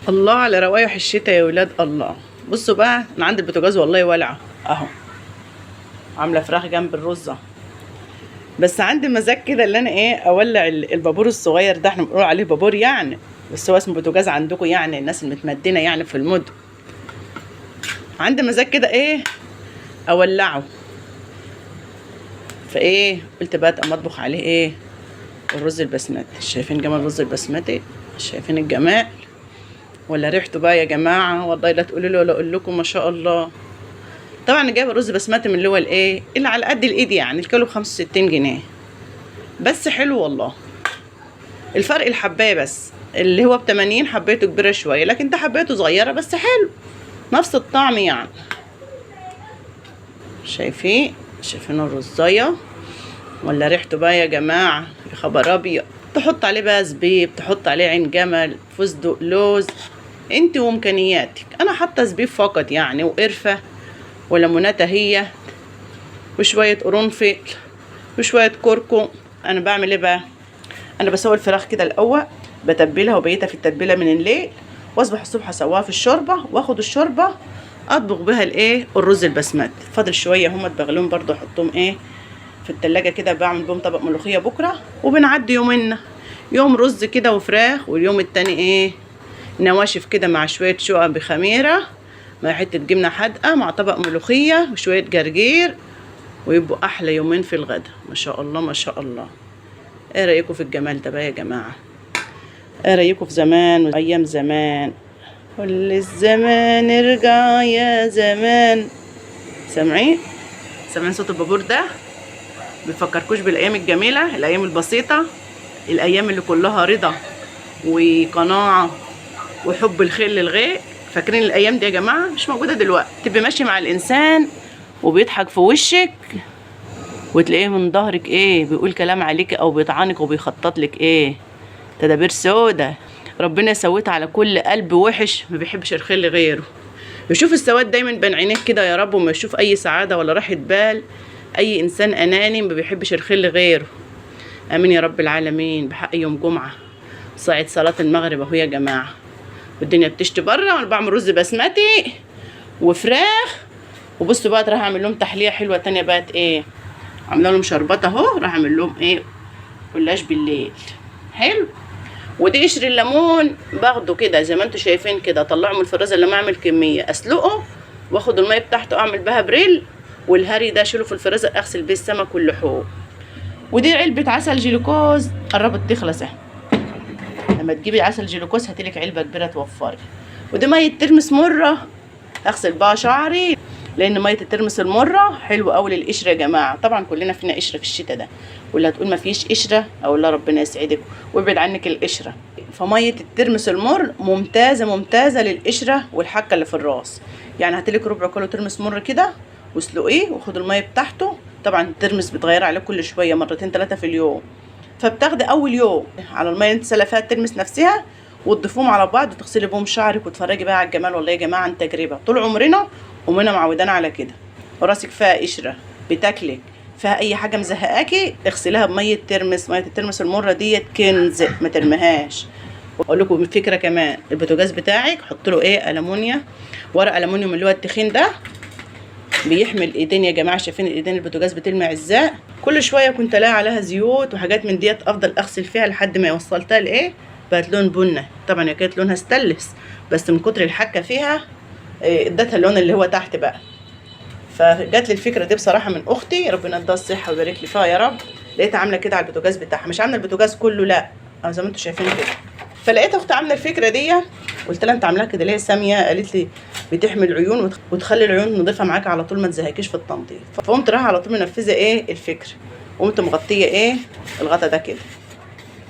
الله على روايح الشتاء يا ولاد الله. بصوا بقى، انا عندي البوتاجاز والله ولعه اهو، عامله فراخ جنب الرزه، بس عندي مزاج كده اللي انا ايه اولع البابور الصغير ده، احنا بنقول عليه بابور يعني، بس هو اسمه بوتاجاز عندكم يعني، الناس المتمدنة يعني في المدن. عندي مزاج كده ايه اولعه، فايه قلت بقى اما اطبخ عليه ايه الرز البسمتي. شايفين جمال الرز البسمتي؟ شايفين الجمال ولا ريحته بقى يا جماعة؟ والله لا تقولوا لي ولا اقول لكم، ما شاء الله. طبعا جايبه رز بسمتي من اللي هو الايه اللي على قد الايد يعني، الكيلو ب 65 جنيه بس، حلو والله. الفرق الحبايه بس، اللي هو ب 80 حبايته كبيرة شوية، لكن ده حبايته صغيرة بس حلو، نفس الطعم يعني. شايفين؟ شايفين الرزايه ولا ريحته بقى يا جماعة؟ يا خبر ابيض. تحط عليه بقى زبيب، تحط عليه عين جمل، فستق، لوز، انت وامكانياتك. انا حاطه زبيب فقط يعني، وقرفه وليمونات هي، وشوية قرنفل وشوية كركم. انا بعمل ايه بقى؟ انا بسوي الفراخ كده الاول، بتبلها وبيتها في التتبيله من الليل، واصبح الصبح اسويها في الشوربة، واخد الشوربة اطبخ بها الايه الرز البسمتي. فاضل شوية هما اتبغلوهم برضو، احطهم ايه في التلاجة كده، بعمل بهم طبق ملوخية بكره. وبنعدي يومنا، يوم رز كده وفراخ، واليوم التاني ايه نواشف كده مع شوية شقق بخميره مع حتة جبنه حادقه مع طبق ملوخية وشوية جرجير، ويبقوا احلى يومين في الغدا. ما شاء الله ما شاء الله. ايه رايكم في الجمال ده بقى يا جماعة؟ ايه رايكم في زمان وايام زمان؟ كل الزمان ارجع يا زمان. سامعين؟ سامعين صوت البابور ده؟ بيفكركوش بالايام الجميلة، الايام البسيطة، الايام اللي كلها رضا وقناعه وحب الخير للغير؟ فاكرين الايام دي يا جماعة؟ مش موجودة دلوقتي. تبقي ماشي مع الانسان وبيضحك في وشك، وتلاقيه من ظهرك ايه بيقول كلام عليك او بيطعنك وبيخطط لك ايه تدابير سودة. ربنا يسويت على كل قلب وحش ما بيحبش الخير لغيره، يشوف السواد دايما بين عينيك كده يا رب، وما يشوف اي سعادة ولا راحة بال. اي انسان اناني ما بيحبش الخير لغيره. امين يا رب العالمين. بحق يوم جمعه ساعة صلاة المغرب اهو يا جماعة، والدنيا بتشتي بره، وانا بعمل رز بسمتي وفراخ. وبصوا بقى، راح اعمل لهم تحلية حلوة تانية بقت ايه، عامله لهم شربات اهو، راح اعمل لهم ايه قلاش بالليل حلو. ودي قشر الليمون باخده كده زي ما انتم شايفين كده، اطلعه من الفريزر لما اعمل كمية، اسلقه واخد المية بتاعته اعمل بها بريل، والهري ده اشيله في الفريزر اغسل بيه السمك واللحوم. ودي علبة عسل جيلوكوز قربت تخلص اهي، لما تجيبي عسل جيلوكوز هاتلك علبة كبيرة توفري. ودي مية ترمس مرة اغسل بها شعري، لان مية الترمس المرة حلوة قوي للقشره يا جماعة. طبعا كلنا فينا قشرة في الشتاء ده، واللي هتقول ما فيش قشرة اقول لها ربنا يسعدك ويبعد عنك القشرة. فميه الترمس المر ممتازة ممتازة للقشره والحكه اللي في الراس. يعني هاتلك ربع كيلو ترمس مر كده واسلقيه وخد المية بتاعته. طبعا الترمس بتغير عليه كل شوية، مرتين ثلاثة في اليوم، فبتاخدي اول يوم على المية اللي انت سلقاها الترمس نفسها وتضيفوهم على بعض وتغسلي بهم شعرك وتفرجي بقى على الجمال. والله يا جماعة عن تجربه، طول عمرنا امنا معودانا على كده. وراسك فيها قشرة بتاكلك، فيها اي حاجة مزهقاكي، اغسليها بميه ترمس. مية الترمس المرة ديت كنز، ما ترميهاش. واقول لكم فكرة كمان، البوتاجاز بتاعك حط له ايه المونيا، ورق المونيوم اللي هو التخين ده، بيحمي الايدين يا جماعة. شايفين الايدين البوتاجاز بتلمع ازاي؟ كل شوية كنت الاقي عليها زيوت وحاجات من ديت، افضل اغسل فيها لحد ما وصلتها لايه بقت لون بني. طبعا هي كانت لونها ستانلس، بس من كتر الحكة فيها ادتها اللون اللي هو تحت بقى. فجات لي الفكرة دي بصراحة من اختي، ربنا يديها الصحة ويبارك لي فيها يا رب. لقيتها عامله كده على البوتاجاز بتاعها، مش عامله البوتاجاز كله لا، زي ما انتم شايفين كده. فلقيت اختي عامله الفكرة دي، قلت لها انت عاملاها كده ليه يا سامية؟ قالت لي بتحمي العيون وتخلي العيون نظيفة معاك على طول، ما تزهقكيش في التنظيف. فقمت رايحة على طول منفذه ايه الفكرة، قمت مغطيه ايه الغطا ده كده.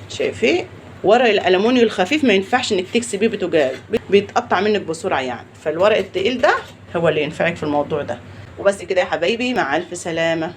شايفين ورق الالومنيوم الخفيف ما ينفعش انك تكسبيه بوتاجاز، بيتقطع منك بسرعة يعني، فالورق التقيل ده هو اللي ينفعك في الموضوع ده. وبس كده يا حبايبي، مع الف سلامه.